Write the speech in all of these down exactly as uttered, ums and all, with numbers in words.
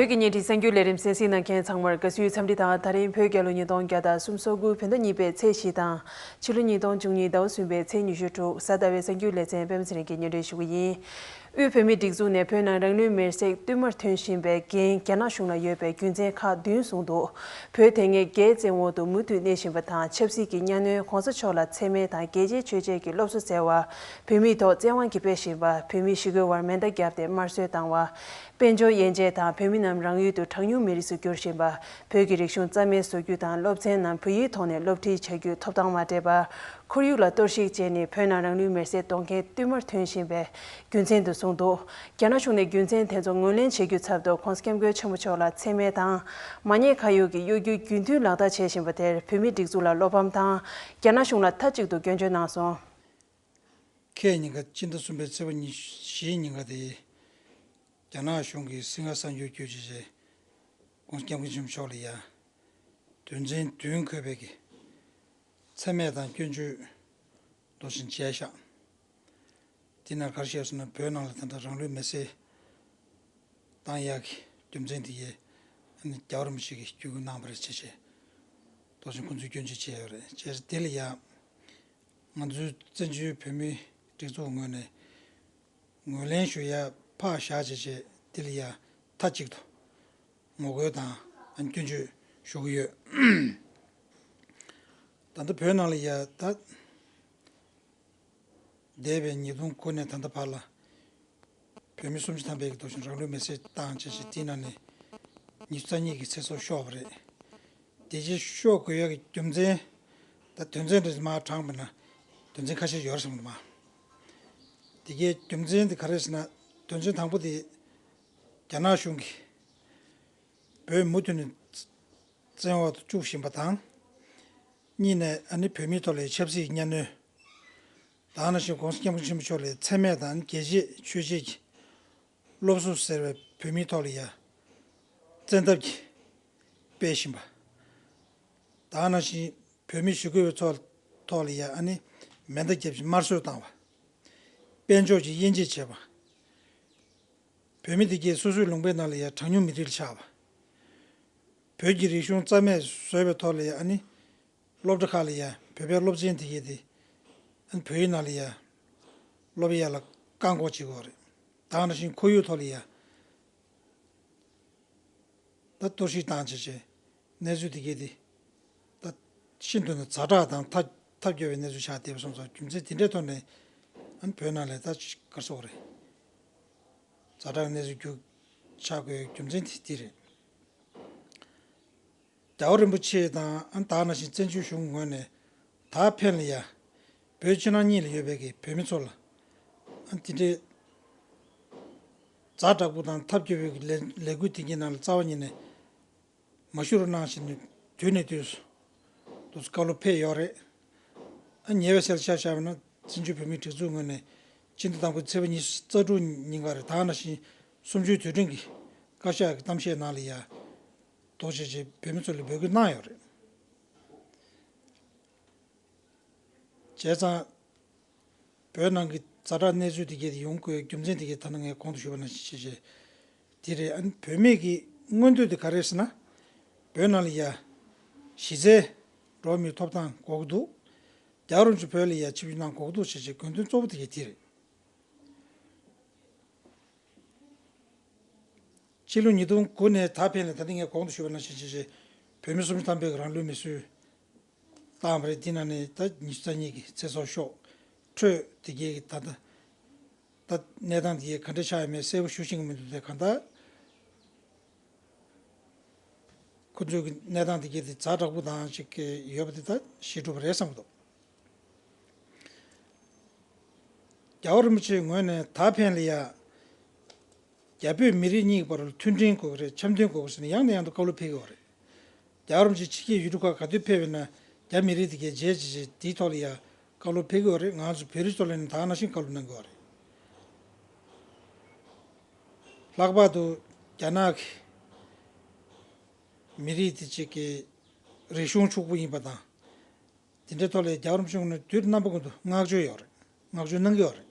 བོད་ཀྱི་བརྙན་འཕྲིན་གསར་འགྱུར་ལས་རིམ་གསན་གཟིགས་གནང་མཁན་ཚང་མར་དགའ་བསུའི་འཚམས་འདྲི་དང་། ད་རིང་བོད་རྒྱལ་ལོ་ཉིས་སྟོང་བརྒྱ་དང་སུམ་ཅུ་སོ་དགུ་བོད་ཟླ་གཉིས་པའི་ཚེས་བཞི་དང་། ཕྱི་ལོ་ཉིས་སྟོང་བཅུ་གཉིས་ཟླ་བ་གསུམ་པའི་ཚེས་ཉི་ཤུ་དྲུག་གཟའ་ཟླ་བའི་གསར་འགྱུར་ལེ་ཚན་པད་མ་ཚེ་རིང་གིས་སྙན་སྒྲོན་ཞུ་གི་ཡིན། དབུས་བོད་མིའི་སྒྲིག་འཛུགས་ནས་བོད་ནང་རང་ལུས་མེར་སྲེག་བསྟུད་མར་ཐོན་བཞིན་པའི་འགན་རྒྱ་ནག་གཞུང་ལ་ཡོད་པའི་རྒྱུ་མཚན་ཁག་བདུན་གསུངས་འདུག་བོད་དེ་སྔའི་རྒྱའི་བཙོན་འོག་ཏུ་མུ་མཐུད་གནས་བཞིན་པ་དང་། ཆབ་སྲིད་ཀྱི་གཉའ་གནོན། གོང་ས་མཆོག་ལ་མཚན་སྨད་དང་རྒྱལ་གཅེས་ཆོས་གཅེས་ཀྱི་སློབ་གསོ་བསྩལ་བ། བོད་མིའི་ཐོག་བཙན་དབང་གིས་སྤེལ་བཞིན་པ། བོད་མི་ཞི་རྒོལ་བར་མེ་མདའ་བརྒྱབ་སྟེ་དམར་གསོད་བཏང་བ། དཔལ་འབྱོར་དབྱེ་འབྱེད་དང་། བོད་མི་རྣམས་རང་ཡུལ་དུ་གྲངས་ཉུང་མི་རིགས་སུ་གྱུར་བཞིན་པ། བོད་ཀྱི་རིག་གཞུང་རྩ་མེད་བཟོ་རྒྱུ་དང་། སློབ་ཚན་ནང་བོད་ཡིག་ཐོག་ནས་སློབ་ཁྲིད་བྱ་རྒྱུའི་ཐོབ་ཐང་མ་སྤྲད་པ། ཁོར་ཡུག་ལ་གཏོར་བཤིག་བྱས་ནས་བོད་ནང་རང་ལུས་མེར་སྲེག་གཏོང་མཁན་བསྟུད་མར་ཐོན་བཞིན་པའི་རྒྱུ་མཚན་དུ་གསུངས་འདུག་རྒྱ་ནག་གཞུང་ནས་རྒྱུ་མཚན་དེ་ཚོ་ངོས་ལེན་བྱེད་རྒྱུའི་ཚབ་ཏུ། ྋགོང་ས་ྋསྐྱབས་མགོན་ཆེན་པོ་མཆོག་ལ་མཚན་སྨད་དང་། མ་ཉེས་ཁ་གཡོགས་ཀྱི་གཡོ་སྒྱུའི་རྒྱུན་མཐུད་ལག་བསྟར་བྱེད་བཞིན་པ་དེར། བོད་མིའི་སྒྲིག་འཛུགས་ལ་བློ་ཕམ་དང་། རྒྱ་ནག་གཞུང་ལ་མཐའ་གཅིག་ཏུ་སྐྱོན་བརྗོད་གནང་སོང་། ཁེ་ཉིན་ག་སྤྱི་ཟླ་གསུམ་པའི་ཚེས་པ་ཉི་ཤུ་ཉིན་ག་དེ། རྒྱ་ནག་གཞུང་གིས་སིང་ག་གསར་འགྱུར་བརྒྱུད་བྱས་རྗེས། ྋགོང་ས་ྋསྐྱབས་མགོན་ཆེན་པོ་མཆོག་ལ་ཡ། དོན་ཚན་བདུན་འཁོད་པའི་གི་མཚན་སྨད་དང་སྐྱོན་བརྗོད་འདུག་བཞིན་བྱས་ཤག་དེ་ནང་ག་རེ་བཤད་སོང་ན། བོད་ནང་ལ་ད་ལྟ་རང་ལུས་མེར་སྲེག་བཏང་ཡག་གི་རྒྱུ་མཚན་དེ་ཡས་ཨ་ནི་རྒྱལ་བ་རིན་པོ་ཆེ་གིས་བརྒྱུད་སྐུལ་གནང་བ་རེད་ཅེས་བྱས། འདུག་བཞིན་ཁོང་ཚོས་སྐྱོན་བརྗོད་བྱས་ཡོད་རེད། བྱས་ཙང་དེ་ལ་ཡ། ང་ཚོའི་བཙན་བྱོལ་བོད་མིའི་སྒྲིག་འཛུགས་ངོས་ནས་ངོས་ལེན་ཞུ་ཡ་ཕར་བཞག་བྱས་བྱས། དེ་ལ་ཡ་མཐའ་གཅིག་ཏུ་ངོ་རྒོལ་དང་སྐྱོན་བརྗོད་ཞུ་གི་ཡོད། ད་ལྟ་བོད་ནང་ལ་ཡ་ད་འདས་པའི་ཉིས་སྟོང་དགུ་ནས་ད་ལྟ་བར་ལ། བོད་མི་སུམ་ཅུ་ཐམ་པའི་གི་འདུག་བཞིན་རང་ལུས་མེར་སྲེག་བཏང་བྱས་བྱས། དེའི་ནང་ནས་ཉི་ཤུ་རྩ་གཉིས་ཀྱི་ཚེ་སྲོག་ཤོར་བ་རེད། དེ་རྗེས་ཤོར་དགོས་ཡག་གི་རྒྱུ་མཚན། ད་དོན་ཚན་དེ་མར་དྲངས་པ་ན་དོན་ཚན་ཁ་ཤས་ཡོད་རེད་བསམ་གི་འདུག་མ། དེ་གའི་རྒྱུ་མཚན་དེ་ག་རེ་ཟེར་ན། དོན་ཚན་དང་པོ་དེ་རྒྱ་ནག་གཞུང་གིས་བོད་མུ་མཐུད་ནས་བཙན་འོག་ཏུ་བཅུག་བཞིན་པ་དང་། གཉིས་ནས་ཨ་ནི་བོད་མིའི་ཐོག་ལ་ཆབ་སྲིད་གཉའ་གནོན། ད་ནང་བཞིན་ྋགོང་ས་ྋསྐྱབས་མགོན་ཆེན་པོ་མཆོག་ལ་མཚན་སྨད་དང་རྒྱལ་གཅེས་ཆོས་གཅེས་ཀྱི་སློབ་གསོ་ཟེར་བའི་བོད་མིའི་ཐོག་ལ་ཡ་བཙན་ཐབས་ཀྱིས་སྤེལ་བཞིན་པ། ད་ནང་བཞིན་བོད་མི་ཞི་རྒོལ་བའི་ཚོགས་ཐོག་ལ་ཡ་ཨ་ནི་མེ་མདའ་བརྒྱབ་ཅིང་དམར་གསོད་བཏང་བ། དཔལ་འབྱོར་གྱི་དབྱེ་འབྱེད་བྱས་པ། བོད་མི་དེ་གས་སོ་སོའི་ལུང་པའི་ནང་ལ་ཡ་གྲངས་ཉུང་མི་རིགས་ལ་ཆགས་པ། བོད་ཀྱི་རིག་གཞུང་རྩ་མེད་བཟོས་པའི་ཐོག་ལ་ཡ་ཨ་ནི་སློབ་གྲྭ་ཁག་ལ་ཡ་བོད་པའི་སློབ་ཆེན་དེ་གས་དེ་ཨ་ནི་བོད་ཡིག་ནང་ལ་ཡ་སློབ་ཡ་ལ་བཀག་འགོག་བྱེད་དགོས་རེད། ད་ནང་བཞིན་ཁོར་ཡུག་ཐོག་ལ་ཡ་ད་གཏོར་བཤིག་བཏང་བྱས་བྱས་གནས་ཚུལ་དེ་གས་དེ་ད་ཤིན་ཏུ་ནས་ཛ་དྲག་དང་ཐབས་ཐབས་སྐྱོ་བའི་གནས་ཚུལ་ཆགས་བསྡད་པ་སོང་ཙང་། རྒྱུ་མཚན་དེ་འདྲའི་ཐོག་ནས་ཨ་ནི་བོད་ནང་ལ་ད་ག་རེ་ཟེར་དགོས་རེད། ཛ་དྲག་གནས་ཚུལ་རྒྱུ་ཆགས་དགོས་རྒྱུ་མཚན་དེ་དེ་རེད། རྒྱལ་བ་རིན་པོ་ཆེ་དང་ཨ་ནི་ད་ནང་བཞིན་བཙན་བྱོལ་གཞུང་ངོས་ནས་ད་ཕན་ལ་ཡ་བོད་ཕྱི་ནང་གཉིས་ལ་ཡོད་པའི་གི་བོད་མི་ཚོ་ལ་ཨ་ནི་དེ་འདྲའི་ཛ་དྲག་པོ་དང་ཐབས་སྐྱོ་བའི་གི་ལས་ལས་འགུལ་དེ་གའི་ནང་ལ་རྩ་བ་ཉིད་ནས་མ་ཞུགས་རོགས་གནང་ཞེས་ནས་དུས་ནས་དུས་སུ་དུས་སུ་བཀའ་སློབ་ཕེབས་ཡོད་རེད། ཨ་ཉེ་བའི་ཆར་ཆ་བཞག་པ་ན་བཙན་བྱོལ་བོད་མིའི་སྒྲིག་འཛུགས་ངོས་ནས་ཕྱི་ཟླ་དང་པོའི་ཚེས་པ་ཉི་ཤུ་རྩ་དྲུག་ཉིན་ག་རེད། ད་ནང་བཞིན་གསུམ་བཅུའི་དུས་དྲན་གྱི་བཀའ་ཤག་གི་གཏམ་བཤད་ནང་ལ་ཡ་དོགས་གཅོད་བྱས་བོད་མི་ཚོ་ལ་འབོད་སྐུལ་གནང་ཡོད་རེད། བྱས་ཙང་། བོད་ནང་གི་ཛ་དྲག་གནས་ཚུལ་དེ་གས་དེ་ཡོང་དགོས་རྒྱུ་མཚན་དེ་གས་ད་ནང་ངས་གོང་དུ་ཞུས་པ་ནང་བཞིན་བྱས་བྱས་དེ་རེད། ཨ་ནི་བོད་མི་གི་མངོན་འདོད་དེ་ག་རེ་རེད་ཟེར་ན། བོད་ནང་ལ་ཡ་གཞི་རྩའི་འགྲོ་བ་མིའི་ཐོབ་ཐང་དགོས་ཀྱི་འདུག་རྒྱལ་བ་རིན་པོ་ཆེ་བོད་ལ་ཡ་ཆིབས་བསྒྱུར་གནང་དགོས་ཀྱི་འདུག་ཅེས་བྱས་དགོས་འདུན་གཙོ་བོ་དེ་གས་དེ་རེད། ཕྱི་ལོ་ཉིས་སྟོང་དགུ་ནས་ད་ཕན་ལ་ད་ནི་ངས་གོང་དུ་ཞུས་པ་ནང་བཞིན་བྱས་བྱས་བོད་མི་སུམ་ཅུ་ཐམ་པའི་རང་ལུས་མེར་སྲེག་བཏང་བ་རེད། དེ་ནང་ནས་ད་ཉི་ཤུ་རྩ་གཉིས་ཀྱི་ཚེ་སྲོག་ཤོར། འཕྲོས་དེ་གའི་ད་ལྟ་ད་གནས་སྟངས་དེ་གའི་ག་འདྲ་ཆགས་ཡོད་མེད་གསལ་པོ་ཞུ་ཤེས་ཀྱི་མི་འདུག་སྟེ། གང་ལྟར་ཁོ་ཚོའི་གི་གནས་སྟངས་དེ་གའི་དེ་ཛ་དྲག་པོ་དང་ཅིག་གི་ཡོད་པ་དེ་ད་ཞི་གྲུབ་རེད་བསམ་གྱི་འདུག་རྒྱལ་བ་རིན་པོ་ཆེའི་ངོས་ནས་ད་ཕན་ལ་ཡ། རྒྱ་བོད་མི་རིགས་གཉིས་ཀྱི་བར་ལ་མཐུན་སྒྲིལ་དགོས་ཀྱི་རེད། འཆམ་མཐུན་དགོས་ཀྱི་རེད་ཟེར་ནས་ཡང་ནས་ཡང་དུ་བཀའ་སློབ་ཕེབས་ཀྱི་ཡོད་རེད། རྒྱལ་བ་རིན་པོ་ཆེ་ཕྱི་རྒྱལ་ཡུལ་གྲུ་ཁག་ག་དུས་ཕེབས་ཡོད་ན་རྒྱ་མི་རིགས་དེ་གའི་མཇལ་བྱས་བྱས་དེའི་ཐོག་ལ་ཡ་བཀའ་སློབ་ཕེབས་ཀྱི་ཡོད་རེད། ང་ཚོ་བོད་རིགས་ཚོ་ལ་ནི་ད་ག་ནང་བཞིན་བཀའ་སློབ་གནང་གི་ཡོད་རེད། ལྷག་པར་དུ་རྒྱ་ནག་གི་མི་རིགས་དེ་གཅིག་གི་རིག་གཞུང་ཕྱུག་པོ་ཡིན་པ་དང་། དེ་འདྲའི་ཐོག་ལ་རྒྱལ་བ་རིན་པོ་ཆེ་ངོས་ནས་དུས་རྣམ་པ་ཀུན་ཏུ་བསྔགས་བརྗོད་ཡོད་རེད། བསྔགས་བརྗོད་གནང་གི་ཡོད་རེད།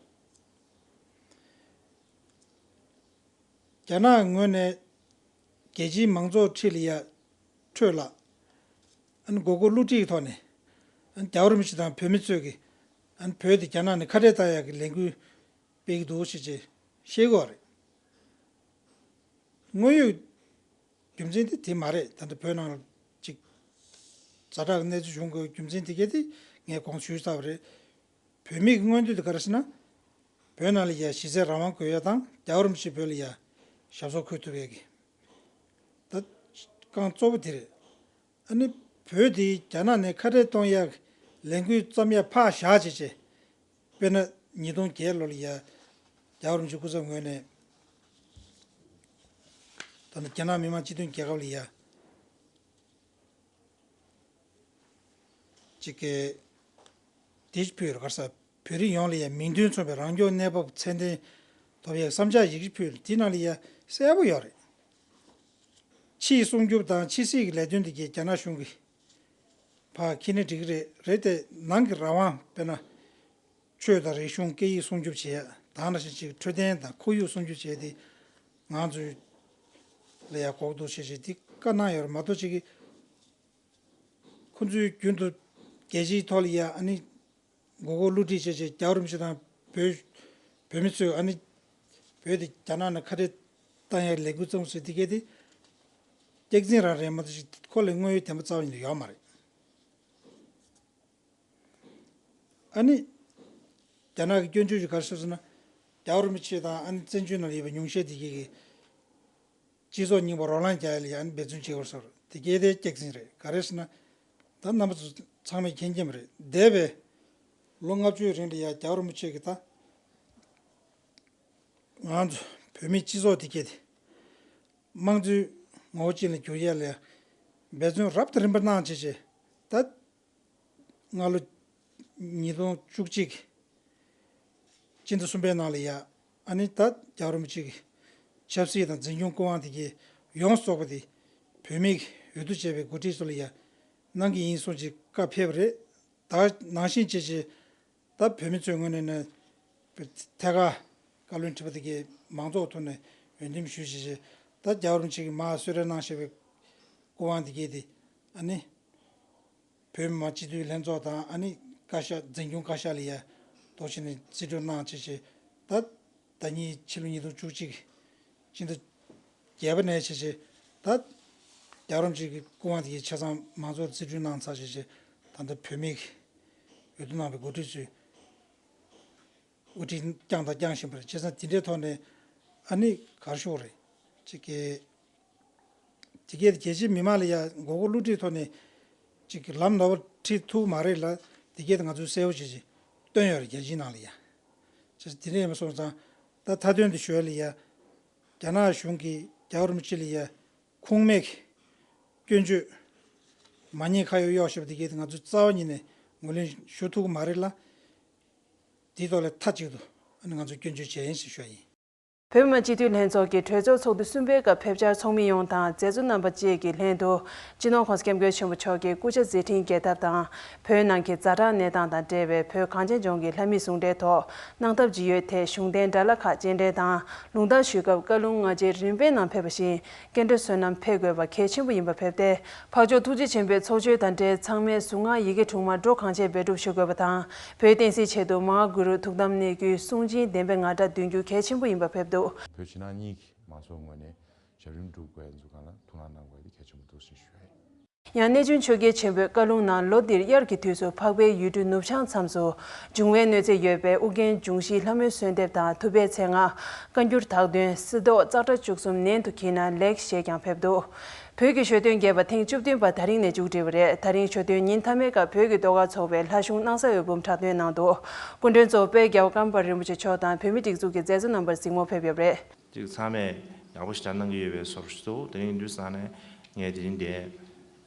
རྒྱ་ནག་ངོས་ནས་ རྒྱལ་སྤྱིའི་མང་ཚོགས་ཁྲོད་ལ་ཡ་ཁྲོད་ལ་ཨ་ནི་མགོ་སྐོར་བསླུ་བྲིད་ཀྱི་ཐོག་ནས་ཨ་ནི་རྒྱལ་བ་རིན་པོ་ཆེ་དང་བོད་མི་ཚོས་ཀྱི་ཨ་ནི་བོད་དེ་རྒྱ་ནག་ནས་ཁ་བྲལ་བཏང་ཡག་གི་ལས་འགུལ་སྤེལ་གྱི་འདུག་ཞེས་ཅེས་བཤད་དགོས་རེད། དངོས་ཡོད་རྒྱུ་མཚན་དེ་དེ་མ་རེད། ད་ལྟ་བོད་ནང་ལ་ཅིག་ཛ་དྲག་གི་གནས་ཚུལ་བྱུང་དགོས་རྒྱུ་མཚན་དེ་གས་དེ་ངས་གོང་ཞུས་ཚར་བ་རེད། བོད་མི་གི་མངོན་འདོད་དེ་ག་རེ་ཟེར་ན། བོད་ནང་ལ་ཡ་གཞི་རྩའི་རང་དབང་དགོས་ཡ་དང་རྒྱལ་བ་རིན་པོ་ཆེ་བོད་ལ་ཡ་ཞབས་སོར་འཁོད་ཐུབ་ཡ་གི་ད་རྐང་གཙོ་བོ་དེ་རེད། ཨ་ནི་བོད་དེ་རྒྱ་ནག་ནས་ཁ་བྲལ་གཏོང་ཡ་གི་ལས་འགུལ་བརྩམ་ཡ་ཕར་བཞག་བྱས་བྱས། དཔེར་ན་ཉིས་སྟོང་བརྒྱད་ལོ་ལ་ཡ་རྒྱལ་བ་རིན་པོ་ཆེ་སྐུ་ཚབ་ངོས་ནས་ད་ནི་རྒྱ་ནག་མི་དམངས་སྤྱི་མཐུན་རྒྱལ་ཁབ་ལ་ཡ་ཅིག་གི་དེ་ཕུལ་རེད། ག་རེ་ཟེར། བོད་རིགས་ཡོངས་ལ་ཡ་མིང་དོན་མཚུངས་པའི་རང་སྐྱོང་གནས་བབ་ཚད་ལྡན་ཐོབ་ཡ་བསམ་འཆར་ཡི་གེ་ཕུལ་རེད། དེ་ནང་ལ་ཡ་གསལ་པོ་ཡོད་རེད། ཕྱིའི་སྲུང་སྐྱོབ་དང་ཕྱི་སྲིད་ཀྱི་ལས་དོན་དེ་གའི་རྒྱ་ནག་གཞུང་གིས་ཕར་འཁྱེར་ན་འགྲིག་གི་རེད། རེད་དེ་ནང་གི་རང་དབང་དཔེར་ན། ཆོས་དང་རིག་གཞུང་སྐད་ཡིག་སྲུང་སྐྱོབ་བྱེད་ཡ་དང་ནང་བཞིན་ཅིག་འཕྲོད་བསྟེན་དང་ཁོར་ཡུག་སྲུང་སྐྱོབ་བྱེད་ཡ་དེ་ང་ཚོའི་ལ་ཡ་གོ་གི་འདུག་ཞེས་ཞེས་དེ་བཀའ་གནང་ཡོད་རེད་མ་གཏོགས་ཅིག་གིས་ཁོ་ཚོས་རྒྱུན་དུ་རྒྱལ་སྤྱིའི་ཐོག་ལ་ཡ་ཨ་ནི་མགོ་སྐོར་བསླུ་བྲིད་བྱས་བྱས་རྒྱལ་བ་རིན་པོ་ཆེ་དང་བོད་བོད་མི་ཚོས་ཨ་ནི་བོད་དེ་རྒྱ་ནག་ནས་ཁ་བྲལ་བཏང་ཡ་ལས་འགུལ་བརྩམས་ཟེར་དེ་གས་དེ་སྐྱག་རྫུན་རང་རེད་མ་གཏོགས་ཅིག་ཁོ་ལ་དངོས་ཡོད་བདེན་པ་རྩ་བ་ཉིད་ནས་ཡོད་མ་རེད། ཨ་ནི། རྒྱ་ནག་གི་སྐྱོན་བརྗོད་ཅིག་ག་རེ་ཞུ་ཟེར་ན། རྒྱལ་བ་རིན་པོ་ཆེ་དང་ཨ་ནི་བཙན་བྱོལ་ནང་ཡོད་པའི་ཉུང་ཤས་དེ་གས་ཀྱིས་སྤྱི་ཚོགས་རྙིང་པ་རོ་ལངས་རྒྱག་ཡ་ལ་ཡ་ཨ་ནི་འབད་བརྩོན་བྱེད་དགོས་ཟེར་དེ་གས་དེ་སྐྱག་རྫུན་རེད། ག་རེ་ཟེར་ན། ད་རྣམ་པ་ཚོ་ཚང་མས་མཁྱེན་མཁྱེན་པ་རེད། འདས་པའི་ལོ་ལྔ་བཅུའི་རིང་ལ་ཡ་རྒྱལ་བ་རིན་པོ་ཆེ་གིས་ད་ང་ཚོ་བོད་མིའི་སྤྱི་ཚོགས་དེ་གས་དེ་དམངས་གཙོའི་ངོ་བོ་ཅན་ལ་བསྒྱུར་ཡ་ལ་ཡ་འབད་བརྩོན་རབ་དང་རིམ་པ་གནང་བྱས་བྱས་ད། སྔ་ལོ་ཉིས་སྟོང་བཅུ་གཅིག་སྤྱི་ཟླ་གསུམ་པའི་ནང་ལ་ཡ་ཨ་ནི་ད་རྒྱལ་བ་རིན་པོ་ཆེ་གི་ཆབ་སྲིད་དང་འཛིན་སྐྱོང་སྐུ་དབང་དེ་གའི་ཡོངས་སུ་རྫོགས་པ་དེ་བོད་མིའི་འོས་བསྡུ་བྱས་པའི་འགོ་ཁྲིད་ཚོ་ལ་ཡ་གནང་གི་ཡིན་གསུངས་ཀྱི་བཀའ་ཕེབས་པ་རེད། ད་ནང་བཞིན་བྱས་བྱས་ད་བོད་མི་ཚོའི་ངོས་ནས་ནི་ཐད་ཀར་བཀའ་བློན་ཁྲི་པ་དེ་གའི་མང་ཚོགས་ཐོག་ནས་འོས་འདེམས་ཞུས་བྱས་བྱས་ད་རྒྱལ་བ་རིན་པོ་ཆེ་གིས་མར་གསོལ་རས་གནང་བཞིན་པའི་སྐུ་དབང་དེ་གའི་དེ་ཨ་ནི། བོད་མི་མང་སྤྱི་འཐུས་ལྷན་ཚོགས་དང་ཨ་ནི་བཀའ་ཤག་འཛིན་སྐྱོང་བཀའ་ཤག་ལ་ཡ་ཐོག་ཕྱིན་ནས་རྩིས་སྤྲོད་གནང་བྱས་བྱས་ད་ཟླ་གཉིས་ཕྱི་ལོ་ཉིས་སྟོང་བཅུ་གཅིག་སྤྱི་ཟླ་བརྒྱད་པ་ནས་བྱས་བྱས་ད་རྒྱལ་བ་རིན་པོ་ཆེ་གི་སྐུ་དབང་དེ་གའི་ཆ་ཚང་མང་ཚོགས་རྩིས་སྤྲོད་གནང་ཚར་བྱས་བྱས་ད་ལྟ་བོད་མི་གི་འོས་བསྡུ་གནང་བའི་འགོ་ཁྲིད་ཚོས་དབུ་ཁྲིད་བསྐྱངས་དང་བསྐྱང་བཞིན་པ་རེད། བྱས་ཙང་དེ་འདྲའི་ཐོག་ནས་ཨ་ནི་ག་རེ་ཞུ་དགོས་རེད། ཅིག་གི་དེ་གས་རྒྱལ་སྤྱིའི་མི་མང་ལ་ཡ་མགོ་སྐོར་བསླུ་བྲིད་ཐོག་ནས་ཅིག་གི་ལམ་ནོར་བ་ཁྲིད་ཐུབ་མ་རེད་ལ། དེ་གས་ང་ཚོས་གསལ་པོ་བྱས་ཅིག་སྟོན་ཡོད་རེད་རྒྱལ་སྤྱིའི་ནང་ལ་ཡ། ཅེས་དེ་འདྲ་ཡིན་པ་སོང་ཙང་ད་མཐའ་དོན་དུ་ཞུ་ཡ་ལ་ཡ་རྒྱ་ནག་གཞུང་གིས་རྒྱལ་བ་རིན་པོ་ཆེ་ལ་ཡ་ཁུངས་མེད་ཀྱི་སྐྱོན་བརྗོད་མ་ཉེས་ཁ་གཡོགས་གཡོག་བཞིན་པ་དེ་གས་ང་ཚོས་རྩ་བ་ཉིད་ནས་ངོས་ལེན་ཞུ་ཐུབ་ཀྱི་མ་རེད་ལ། དེའི་ཐོག་ལ་མཐའ་གཅིག་ཏུ་ཨ་ནི་ང་ཚོས་སྐྱོན་བརྗོད་བྱས་ཡིན་ཞེས་ཞུ་ཡ་ཡིན། བོད་མི་མང་སྤྱི་འཐུས་ལྷན་ཚོགས་ཀྱི་གྲོས་ཚོགས་ཚོགས་དུས་གསུམ་པའི་སྐབས་ཕེབས་འཆར་ཚོགས་མི་ཡོངས་དང་མཛད་གཙོ་རྣམ་པ་བཅས་ཀྱི་ལྷན་དུ་སྤྱི་ནོར་༸གོང་ས་༸སྐྱབས་མགོན་ཆེན་པོ་མཆོག་གི་སྐུ་ཕྱྭ་མཛད་འཕྲིན་རྒྱས་ཐབས་དང་བོད་ནང་གི་ཛ་དྲག་གནས་སྟངས་དང་འབྲེལ་བའི་བོད་གངས་ཅན་ལྗོངས་ཀྱི་ལྷ་མིའི་གཟུགས་འདྲེན་ཐོག་གནང་ཐབས་ཇི་ཡོད་ཐད་གཞུང་འབྲེལ་དྲ་ལམ་ཁག་སྤྱན་འདྲེན་དང་ལུང་བསྟན་ཞུས་སྐབས་བཀའ་ལུང་སྔ་རྗེས་རིམ་པས་ནང་ཕེབས་པ་བཞིན་སྐྱེ་འགྲོའི་བསོད་ནམས་འཕེལ་དགོས་པ་གལ་ཆེན་པོ་ཡིན་པ་ཕེབས་ཏེ། འཕགས་མཆོག་ཐུགས་རྗེ་ཆེན་པོའི་ཚོགས་མཆོད་དང་འབྲེལ་ཚང་མས་གཟུངས་སྔགས་ཡི་གེ་དྲུག་མ་སྒྲོ་གང་ཆེ་འབད་སྒྲུབ་ཞུ་དགོས་པ་དང་། བོད་བསྟན་སྲིད་ཆེད་དུ་མ་ཧཱ་གུ་རུ་ཐུགས་དམ་གནད་བསྐུལ་གསུང་སྦྱིན་བདེན་པའི་ངར་སྒྲ་འདོན་རྒྱུ་གལ་ཆེན་པོ་ཡིན་པ་ཕེབས་འདུག། བོད་ཕྱི་ནང་གཉིས་ཀྱི་མང་ཚོགས་ངོས་ནས་ཞབས་རིམ་སྒྲུབ་དགོས་ཡ་འཛུགས་སྒང་ལ་ཐུགས་སྣང་གནང་དགོས་ཡ་དེ་གལ་ཆེན་པོ་འདུག་ཟེར་ཞུ་ཡ་ཡིན། ཡང་གནས་ཆུང་ཆོས་རྒྱལ་ཆེན་པོས་བཀའ་ལུང་ནང་ལོ་འདིར་དབྱར་གྱི་དུས་སུ་འཕགས་པའི་ཡུལ་གྲུ་ནུབ་བྱང་མཚམས་སུ་འབྱུང་བའི་གནོད་འཚེ་ཡོད་པས་ཨུ་རྒྱན་འབྱུང་བཞིའི་ལྷ་མོའི་གསོལ་འདེབས་དང་ཐུབ་པའི་མཚན་སྔགས་བཀའ་འགྱུར་དག་འདོན་སིལ་ཏོག་ཙཀྲ་བཅུ་གསུམ་ནན་དུ་འཁྱེར་ན་ལེགས་ཞེས་ཀྱང་ཕེབས་འདུག། བོད་ཀྱི་ཞོ་སྟོན་རྒྱས་པ་ཐེངས་བཅུ་བདུན་པ་ད་རིང་ནས་མཇུག་སྒྲིལ་བ་རེད། ད་རིང་ཞོ་སྟོན་ཉིན་མཐའ་མའི་སྐབས་བོད་ཀྱི་ཟློས་གར་ཚོགས་པའི་ལྷ་གཞུང་སྣང་ས་འོད་འབུམ་ཁྲག་འདོན་གནང་འདུག། སྐུ་མགྲོན་གཙོ་བོ་དཔལ་རྒྱལ་བ་ཀརྨ་པ་རིན་པོ་ཆེ་མཆོག་དང་བོད་མིའི་སྒྲིག་འཛུགས་ཀྱི་མཛད་གཙོ་རྣམ་པར་གཟིགས་མོ་ཕེབས་ཡོད་པ་རེད། ཅིག་ཚང་མས་ཡག་པོ་ཞེ་དྲག་གནང་གི་ཡོད་པའི་བཟོ་འདྲ་ཞིག་འདུག། དེ་རིང་དུས་སང་ནས་ངས་དེ་རིང་འདིར་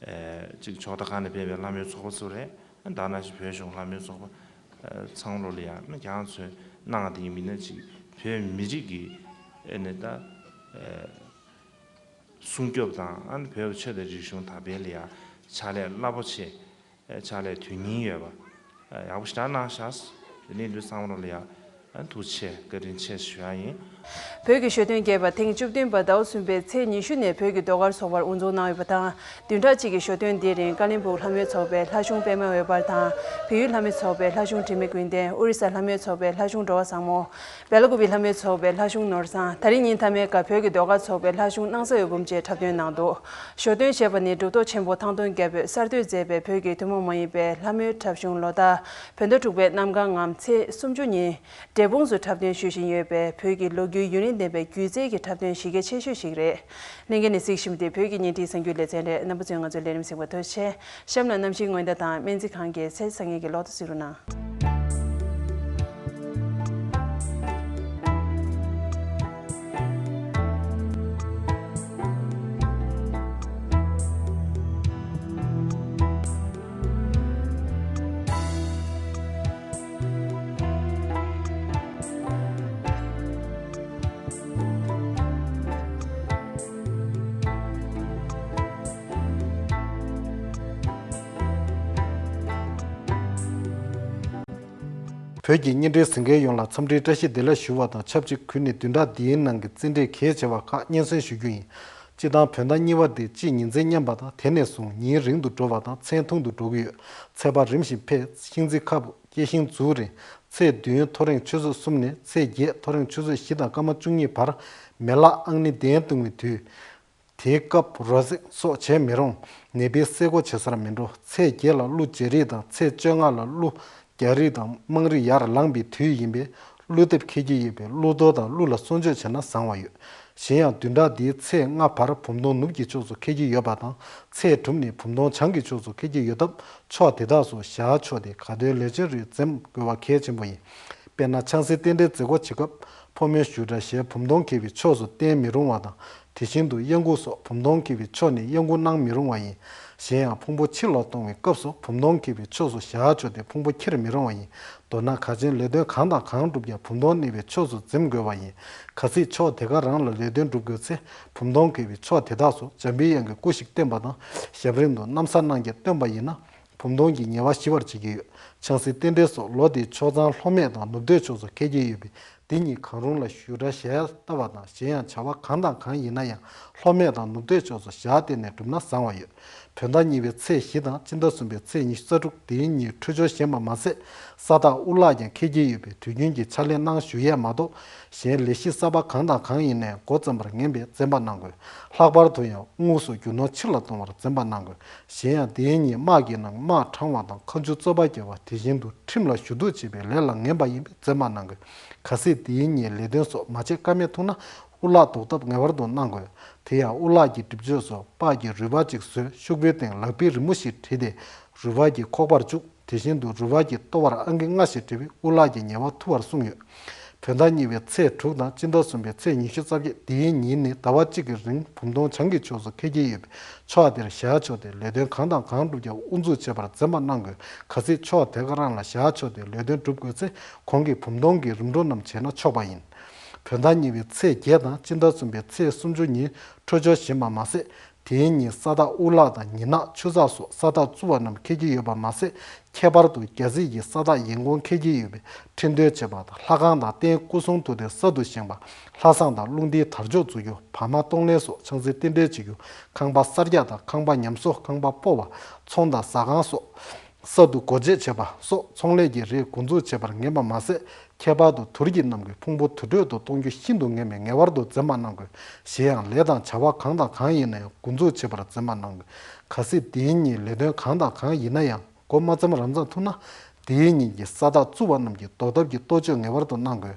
ཅིག་ཕྱོགས་མཐའ་ཁག་ནས་ཕེབས་པའི་ལྷ་མོའི་ཚོགས་པ་ཚོ་རེད། ད་ནང་བཞིན་བོད་གཞུང་ལྷ་མོའི་ཚོགས་པ་ཚང་ལོ་ལ་ཡང་ཁྱེད་རང་ཚོས་གནང་དེ་མིན་ན་ཅིག་བོད་མི་རིགས་ཀྱི་ཨེ་ནས་ད་སྲུང་སྐྱོབ་དང་ཨ་ནི་བོད་ཀྱི་ཆོས་དང་རིག་གཞུང་དར་སྤེལ་ལ་ཡང་ཕྱག་ལས་རླབས་པོ་ཆེ་ཕྱག་ལས་དོན་སྙིང་ཡོད་པ་ཡག་པོ་ཞེ་དྲག་གནང་ཤག། དེ་ནས་དུས་སང་ལོ་ལ་ཡང་ ཐུགས་རྗེ་ཆེ། བཀའ་དྲིན་ཆེ་ཞུ་ཡ་ཡིན། བོད་ཀྱི་ཞོ་སྟོན་རྒྱས་པ་ཐེངས་བཅུ་བདུན་པ་ཟླ་བ་གསུམ་པའི་ཚེས་ཉི་ཤུ་ནས་བོད་ཀྱི་ཟློས་གར་ཚོགས་པར་དབུ་འཛུགས་གནང་ཡོད་པ་དང་། བདུན་ཕྲག་གཅིག་གི་ཞོ་སྟོན་འདིའི་རིང་ཀ་ལིམ་པོང་ལྷ་མོའི་ཚོགས་པའི་ལྷ་གཞུང་པད་མའི་འོད་འབར་དང་། བལ་ཡུལ་ལྷ་མོའི་ཚོགས་པའི་ལྷ་གཞུང་དྲི་མེད་ཀུན་ལྡན། ཨོ་རི་ས་ལྷ་མོའི་ཚོགས་པའི་ལྷ་གཞུང་འགྲོ་བ་བཟང་མོ། སྦེ་ལ་ཀུ་པི་ལྷ་མོའི་ཚོགས་པའི་ལྷ་གཞུང་ནོར་བཟང་། ད་རིང་ཉིན་མཐའ་མའི་སྐབས་བོད་ཀྱི་ཟློས་གར་ཚོགས་པའི་ལྷ་གཞུང་སྣང་ས་འོད་འབུམ་བཅས་འཁྲབ་སྟོན་གནང་འདུག་ཞོ་སྟོན་ཞེས་པ་ནི་གྲུབ་ཐོབ་ཆེན་པོ་ཐང་སྟོན་རྒྱལ་པོས་གསར་གཏོད་མཛད་པའི་བོད་ཀྱི་ཐུན་མོང་མ་ཡིན་པའི་ལྷ་མོའི་འཁྲབ་གཞུང་ལོ་ཟླ་བོད་ཟླ་དྲུག་པའི་གནམ་གང་ངམ་ཚེས་སུམ་ཅུ་ཉིན། འབྲས་སྤུངས་སུ་འཁྲབ་སྟོན་ཞུ་བཞིན་ཡོད་པས། བོད་ཀྱི་ལོ་རྒྱུས་ཡུན་རིང་ལྡན་པའི་སྒྱུ་རྩལ་གྱི་འཁྲབ་སྟོན་གཞི་རྒྱ་ཆེ་ཤོས་ཤིག་རེད། ལྷན་རྒྱས་ནས་གཟིགས་བཞིན་པ་དེ་བོད་ཀྱི་བརྙན་འཕྲིན་གསར་འགྱུར་ལེ་ཚན་རེད། རྣམ་པ་ཚོས་ང་ཚོའི་ལས་རིམ་གཟིགས་པར་ཐུགས་རྗེ་ཆེ། གཤམ་ལ་གནམ་གཤིས་སྔོན་བརྡ་དང་སྨན་རྩིས་ཁང་གི་ཚེས་བཟང་ངན་གྱི་ལོ་ཐོ་གཟིགས་རོགས་གནང་། བོད་ཀྱི་བརྙན་འཕྲིན་གཟིགས་མཁན་ཡོངས་ལ་འཚམས་འདྲིའི་བཀྲ་ཤིས་བདེ་ལེགས་ཞུ་བ་དང་ཆབས་ཅིག་གུས་ནས་བདུན་ཕྲག་འདིའི་ནང་གི་རྩེད་འགྲན་གལ་ཆེ་བ་ཁག་སྙན་སེང་ཞུ་རྒྱུ་ཡིན། སྤྱིར་བཏང་བོད་ཟླ་གཉིས་པ་དེ་དཔྱིད་ཉི་འཛིན་མཉམ་པ་དང་། དེ་ནས་བཟུང་ཉིན་རིང་དུ་འགྲོ་བ་དང་མཚན་ཐུང་དུ་འགྲོ་གི་ཡོད། ཚེས་པ་རིམ་བཞིན་འཕེལ། ཤིང་རྩི་ཁ་སྦུབ། སྐྱེ་ཤིང་འཛུགས་རིང་། ཚེས་བདུན་ཐོ་རེངས་ཆུ་ཚོད་གསུམ་ནས་ཚེས་བརྒྱད་ཐོ་རེངས་ཆུ་ཚོད་བཞི་དང་སྐར་མ་བཅུ་གཉིས་བར། མེ་ལག་ཨང་ནི་གདན་བཏིང་བའི་དུས། དེའི་སྐབས་རོ་བསྲེགས་སོགས་བྱེད་མི་རུང་། ནད་པའི་སེལ་སྒོ་བྱེད་སར་མི་འགྲོ། ཚེས་བརྒྱད་ལ་ཀླུ་རྒྱལ་རིགས་དང་ཚེས་བཅོ་ལྔ་ལ་ཀླུ་རྒྱལ་རིགས་དང་དམངས་རིགས་ཡར་ལངས་པའི་དུས་ཡིན་པས། ཀླུ་འདེབས་འཁེལ་གྱི་ཡོད་པས། ཀླུ་གཏོར་དང་ཀླུ་ལ་གསོལ་མཆོད་བྱས་ན་བཟང་བ་ཡོད། གཞན་ཡང་བདུན་ཕྲག་འདིའི་ཚེས་ལྔ་བར་བུམ་སྟོང་ནུབ་ཀྱི་ཕྱོགས་སུ་འཁེལ་གྱི་ཡོད་པ་དང་། ཚེས་དྲུག་ནས་བུམ་སྟོང་བྱང་གི་ཕྱོགས་སུ་འཁེལ་གྱི་ཡོད་སྟབས། ཕྱོགས་དེ་དག་སུ་ཞག་ཕྱོགས་དེ་ག་དོན་ལས་བྱེད་རིགས་འཛེམ་དགོས་པ་གལ་ཆེན་པོ་ཡིན། དཔེར་ན་ཆང་སའི་རྟེན་འབྲེལ་མཛད་སྒོ་བྱེད་སྐབས། ཕོ་མོའི་བཞུགས་གྲལ་ཞེས་བུམ་སྟོང་འཁེལ་བའི་ཕྱོགས་སུ་བསྟན་མི་རུང་བ་དང་། དེ་བཞིན་དུ་གཡང་འགུགས་སོགས་བུམ་སྟོང་འཁེལ་བའི་ཕྱོགས་ནས་གཡང་འགུགས་གནང་མི་རུང་བ་ཡིན། གཞན་ཡང་ཕུང་པོ་ཕྱིར་ལ་གཏོང་བའི་སྐབས་སུ་བུམ་སྟོང་འཁེལ་བའི་ཕྱོགས་སུ་ཞག་ཕྱོགས་ཏེ་ཕུང་པོ་འཁྱེར་མི་རུང་བ་ཡིན། མདོར་ན་གལ་ཆེན་ལས་དོན་གང་དང་གང་བསྒྲུབ་ཀྱང་བུམ་སྟོང་གནས་པའི་ཕྱོགས་སུ་འཛེམ་དགོས་པ་ཡིན། གལ་སྲིད་ཕྱོགས་དེ་ག་རང་ལ་ལས་དོན་སྒྲུབ་དགོས་ཚེ། བུམ་སྟོང་འཁེལ་བའི་ཕྱོགས་དེ་དག་སུ་འཇམ་པའི་དབྱངས་ཀྱི་སྐུ་ཞིག་བསྟན་པ་དང་། ཞབས་རིམ་དུ་ནམ་བཟའ་གནང་རྒྱ་བཏོན་པ་ཡིན་ན། བུམ་སྟོང་གི་ཉེས་པ་ཞི་བར་བྱེད་ཀྱི་ཡོད། ཆང་སའི་རྟེན་འབྲེལ་སོགས་ལོ་དེའི་ཕྱོགས་གཙང་ལྷོ་སྨད་དང་ནུབ་སྟོད་ཕྱོགས་སུ་འཁེལ་གྱི་ཡོད་པས། འདི་གཉིས་གང་རུང་ལ་བཞུགས་གྲལ་ཞལ་ལྟ་བ་དང་། གཞན་ཡང་བྱ་བ་གང་དང་གང་ཡིན་ན་ཡང་ལྷོ་སྨད་དང་ནུབ་སྟོད་ཕྱོགས་སུ་ཞལ་བལྟས་ནས་བསྒྲུབས་ན་བཟང་བ་ཡོད། བོད་ཟླ་གཉིས་པའི་ཚེས་བཞི་དང་སྤྱི་ཟླ་གསུམ་པའི་ཚེས་ཉི་ཤུ་རྩ་དྲུག་དེའི་ཉིན་འཕྲོད་སྦྱོར་ཞན་པ་མ་ཟད། ས་བདག་དབུ་བརླག་ཀྱང་འཁེལ་གྱི་ཡོད་པས། དུས་རྒྱུན་གྱི་ཕྱག་ལས་གནང་ཞུ་ཡས་མ་གཏོགས། གཞན་ལས་གཞི་གསར་པ་གང་དང་གང་ཡིན་ནའང་འགོ་བརྩམས་པར་ངན་པས་འཛེམ་པ་གནང་དགོས། ལྷག་པར་དུ་ཡང་དངོས་སུ་རྒྱུ་ནོར་ཕྱིར་ལ་གཏོང་བར་འཛེམ་པ་གནང་དགོས། གཞན་ཡང་དེའི་ཉིན་དམག་གི་ནང་དམག་དྲངས་པ་དང་། མཁའ་མཇུག་རྩོད་པ་རྒྱག་པ། དེ་བཞིན་དུ་ཁྲིམས་ལ་ཞུ་གཏུག་བྱེད་པའི་ལས་ལ་ངན་པ་ཡིན་པས་འཛེམ་པ་གནང་དགོས། གལ་སྲིད་དེའི་ཉིན་ལས་དོན་སོགས་མ་བྱེད་ཀ་མེད་ཐུག་ན། དབུ་བརླག་ཟློག་ཐབས་ངེས་པར་དུ་གནང་དགོས། དེ་ཡང་དབུ་བརླག་གི་སྒྲིབ་གཅོད་སོགས། སྤགས་ཀྱི་རུས་སྦལ་གཅིག་བཟོས། ཤུག་པའི་སྟེང་ལག་པའི་རི་མོ་ཞིག་བྲིས་ཏེ། རུས་སྦལ་གྱི་ཁོག་པར་བཅུག། དེ་བཞིན་དུ་རུས་སྦལ་གྱི་ལྟོ་བར་ཨང་ཀི་ལྔ་ཞིག་བྲིས་པས་དབུ་བརླག་གི་ཉེས་པ་ཐུབ་པར་གསུངས་ཡོད། བོད་ཟླ་གཉིས་པའི་ཚེས་དྲུག་དང་སྤྱི་ཟླ་གསུམ་པའི་ཚེས་ཉི་ཤུ་རྩ་བརྒྱད་འདིའི་ཉིན་ནི་ཟླ་བ་གཅིག་གི་རིང་བུམ་སྟོང་བྱང་གི་ཕྱོགས་སུ་འཁེལ་གྱི་ཡོད་པས། ཕྱོགས་དེར་ཞལ་ཕྱོགས་ཏེ་ལས་དོན་གང་དང་གང་བསྒྲུབ་ཀྱང་དབུ་འཛུགས་བྱེད་པར་འཛེམ་པ་གནང་དགོས། གལ་སྲིད་ཕྱོགས་དེ་ག་རང་ལ་ཞལ་ཕྱོགས་ཏེ་ལས་དོན་བསྒྲུབ་དགོས་ཚེ། གོང་གི་བུམ་སྟོང་གི་རིམ་གྲོ་རྣམས་བྱས་ན་ཆོག་པ་ཡིན། བོད་ཟླ་གཉིས་པའི་ཚེས་བརྒྱད་དང་སྤྱི་ཟླ་གསུམ་པའི་ཚེས་སུམ་ཅུ་ཉིན་འཕྲོད་སྦྱོར་ཞན་པ་མ་ཟད། དེའི་ཉིན་ས་བདག་དབུ་བརླག་དང་ཉི་ནག་ཆུ་ཚགས་སོགས་ས་བདག་བཙུགས་པ་རྣམས་འཁེལ་གྱི་ཡོད་པ་མ་ཟད། ཁྱད་པར་དུ་རྒྱལ་སྲིད་ཀྱི་ས་བདག་ཡིན་གོང་འཁེལ་གྱི་ཡོད་པས། ཁྲི་འདོན་བྱེད་པ་དང་། ལྷ་ཁང་དང་རྟེན་སྐུ་གསུང་ཐུགས་རྟེན་གསར་དུ་བཞེངས་པ། ལྷ་བསང་དང་རླུང་རྟའི་དར་ལྕོག་འཛུགས་རྒྱུ། བག་མ་གཏོང་ལེན་སོགས་ཆང་སའི་རྟེན་འབྲེལ་བྱེད་རྒྱུ། ཁང་པ་གསར་རྒྱག་དང་ཁང་པ་ཉམས་གསོ། ཁང་པ་སྤོ་བ། ཚོང་དང་ཟ་ཁང་སོགས་གསར་དུ་སྒོ་འབྱེད་བྱེད་པ་སོགས་ཚོང་ལས་ཀྱི་རིགས་འགོ་འཛུགས་བྱེད་པར་ངན་པ་མ་ཟད། ཁྱད་པར་དུ་དུར་གྱི་རྣམས་ཀྱི་ཕུང་པོ་དུར་ཁྲོད་དུ་གཏོང་རྒྱུ་ཤིན་ཏུ་ངན་པས་ངེས་པར་དུ་འཛེམ་པ་གནང་དགོས། གཞན་ཡང་ལས་དང་བྱ་བ་གང་དང་གང་ཡིན་ན་ཡང་འགོ་འཛུགས་བྱེད་པར་འཛེམ་པ་གནང་དགོས། གལ་སྲིད་དེའི་ཉིན་ལས་དོན་གང་དང་གང་ཡིན་ན་ཡང་འགོ་མ་བརྩམས་རང་བརྩམས་ཐུབ་ན། དེའི་ཉིན་གྱི་ས་བདག་བཙུགས་པ་རྣམས་ཀྱི་ཟློག་ཐབས་ཀྱི་གཏོ་བཅོས་ངེས་པར་དུ་གནང་དགོས།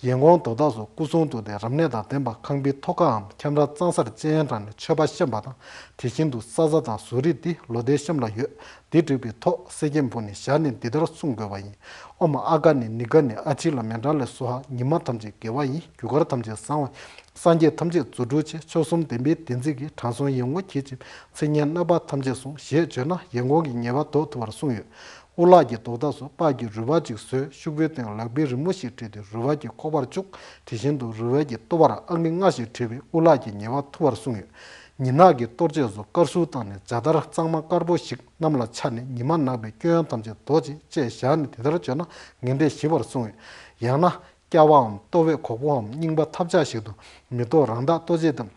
ཡིན་གོང་ཟློག་ཐབས་སུ་སྐུ་གསུང་ཐུགས་རྟེན་རབ་གནས་དང་ལྡན་པ། ཁང་པའི་ཐོག་ཁའམ་ཁྱམས་ར་གཙང་སར་སྤྱན་དྲངས་ནས་མཆོད་པ་བཤམས་པ་དང་། དེ་བཞིན་དུ་ས་བཟའ་དང་བཟོ་རིགས་འདི་ལོ་ཟླའི་གཤམ་ལ་ཡོད། འདི་བསྒྲིགས་པའི་ཐོག་གསེར་སྐྱེམས་ཕུལ་ནས་ཞལ་ནས་འདི་ལྟར་གསུང་དགོས་པ་ཡིན། ཨོཾ་ཨ་ག་ནི་ནི་ག་ནི་ཨ་ཅི་ལ་མཎྜལ་སྭཱ་ཧཱ། ཉི་མ་ཐམས་ཅད་དགེ་བ་ཡིས། རྒྱུ་སྐར་ཐམས་ཅད་བཟང་བ་ཡིས། སངས་རྒྱས་ཐམས་ཅད་རྫུ་འཕྲུལ་ཆེ། མཆོག་གསུམ་བདེན་པའི་བདེན་ཚིག་གིས། དྲང་སྲོང་ཡིད་ངོ་བགྱིད་ཅིང་། མཚན་སྙན་བསྔགས་པ་ཐམས་ཅད་སྲུང་། ཞེས་བརྗོད་ན་ཡིན་གོང་གི་ཉེས་པ་ཟློག་ཐུབ་པར་གསུངས་ཡོད། དབུ་བརླག་གི་ཟློག་ཐབས་སུ་སྤགས་ཀྱི་རུས་སྦལ་གཅིག་བཟོས། ཤུག་པའི་སྟེང་ལག་པའི་རི་མོ་ཞིག་བྲིས་ཏེ་རུས་སྦལ་གྱི་ཁོག་པར་བཅུག། དེ་བཞིན་དུ་རུས་སྦལ་གྱི་ལྟོ་བར་ཨང་ཀི་ལྔ་ཞིག་བྲིས་པས་དབུ་བརླག་གི་ཉེས་པ་ཐུབ་པར་གསུངས་ཡོད། ཉི་ནག་གི་གཏོར་བཅས་སུ་དཀར་གསུར་བཏང་ནས་ཇ་དར་གཙང་མ་དཀར་པོ་ཞིག་གནམ་ལ་འཕྱར་ནས་ཉི་མ་ནག་པའི་སྐྱོན་ཐམས་ཅད་ཟློག་ཅིག་ཅེས་ཞལ་ནས་དེ་ལྟར་བརྗོད་ན་ངན་འབྲས་ཞི་བར་གསུངས་ཡོད། ཡང་ན། སྐྱ་བའམ་ལྟོ་བས་གོག་པོའམ་རྙིང་པ་ཐབས་ཆག་ཞིག་ཏུ་མི་གཏོགས། རང་བདག་ལྟོ་འབྱེད་དམ།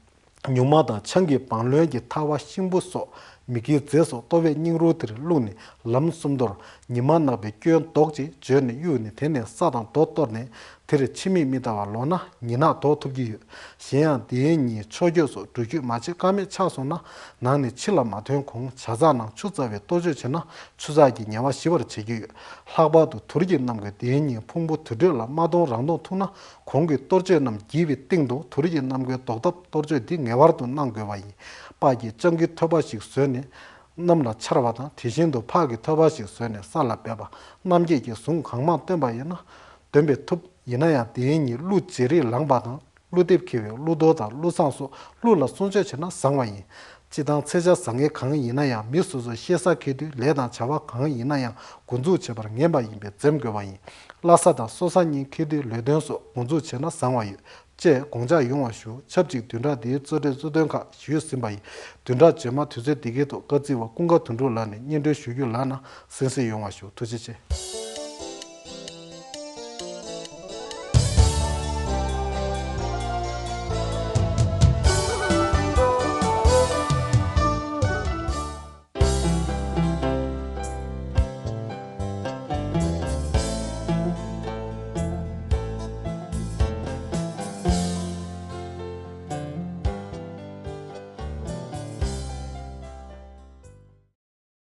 སྨྱུག་མ་དང་ཆང་གི་བང་རློན་གྱི་ཐལ་བ། ཤིང་བུ་སོགས་མི་དགེའི་རྫས་སོགས་ལྟོ་བས་སྙིགས་རོ་དེར་བླུགས་ནས་ལམ་གསུམ་མདོར་ཉི་མ་ནག་པོའི་སྐྱོན་ལྡོག་ཅེས་བརྗོད་ནས་གཡུགས་ནས། དེ་ནས་ས་དང་རྡོ་གཏོར་ནས་དེར་ཕྱི་མིག་མི་ལྟ་བར་ལོག་ན་ཉི་ནག་ལྡོག་ཐུབ་ཀྱི་ཡོད། གཞན་ཡང་དེའི་ཉིན་ཕྱོགས་སྐྱོད་སོགས་འགྲུལ་སྐྱོད་མ་བྱེད་ཀ་མེད་ཆགས་སོང་ན། ནང་ནས་ཕྱི་ལ་མ་ཐོན་གོང་ཇ་ཚགས་ནང་ཆུ་བཙའ་བའི་གཏོར་མཆོད་བྱས་ན་ཆུ་ཚགས་ཀྱི་ཉེ་བ་ཞི་བར་བྱེད་ཀྱི་ཡོད། ལྷག་པར་དུ་དུར་གྱི་གནམ་སྒོས་དེའི་ཉིན་ཕུང་པོ་དུར་ཁྲོད་ལ་མ་གཏོང་རང་གཏོང་ཐུག་ན། གོང་གི་གཏོར་མཆོད་རྣམས་བགྱིས་པའི་སྟེང་དུ་དུར་གྱི་གནམ་སྒོའི་བཟློག་ཐབས་གཏོར་མཆོད་འདི་ངེས་པར་དུ་གནང་དགོས་པ་ཡིན། སྤགས་ཀྱི་སྤྱང་ཀི་ཐོད་པ་ཞིག་བཟོས་ནས་གནམ་ལ་འཕྱར་བ་དང་། དེ་བཞིན་དུ་ཕག་གི་ཐོད་པ་ཞིག་བཟོས་ནས་ས་ལ་སྦས་པ། རྣམ་བསྐྱེད་ཀྱི་གཟུངས་གང་མང་བཏོན་པ་ཡིན་ན་འདོན་པས་ཐུབ། ཡིན་ན་ཡང་དེའི་ཉིན་ཀླུ་རྗེ་རིགས་ལངས་པ་དང་། ཀླུ་འདེབས་འཁེལ་བའི་ཀླུ་གཏོར་དང་ཀླུ་བསངས་སོགས་ཀླུ་ལ་གསུང་ཆོས་བྱས་ན་བཟང་བ་ཡིན། སྤྱིར་བཏང་ཚེས་ཆ་བཟང་ངན་གང་ཡིན་ན་ཡང་མི་སོ་སོའི་གཤེད་གཟའ་འཁེལ་དུས་ལས་དང་བྱ་བ་གང་ཡིན་ན་ཡང་འགོ་འཛུགས་བྱེད་པར་ངེས་པ་ཡིན་པས་འཛེམ་དགོས་པ་ཡིན། བླ་གཟའ་དང་སོ་གཟའ་གཉིས་འཁེལ་དུས་ལས་དོན་སོགས་འགོ་འཛུགས་བྱས་ན་བཟང་བ་ཡོད། ཅེས་དགོངས་འཇགས་ཡོང་བ་ཞུ། ཆབས་ཅིག་བདུན་ཕྲག་འདིའི་གཙོ་གྲས་གཙོ་དོན་ཁག་ཞུས་ཟིན་པ་ཡིན། བདུན་ཕྲག་རྗེས་མ་དུས་ཚོད་འདི་གའི་ཐོག་བཀའ་སྩལ་བ་ཀུན་དགའ་དོན་གྲུབ་ལགས་ནས་སྙན་སྒྲོན་ཞུ་རྒྱུ་ལགས་ན་གསན་གཟིགས་ཡོང་བ་ཞུ། ཐུགས་རྗེ་ཆེ།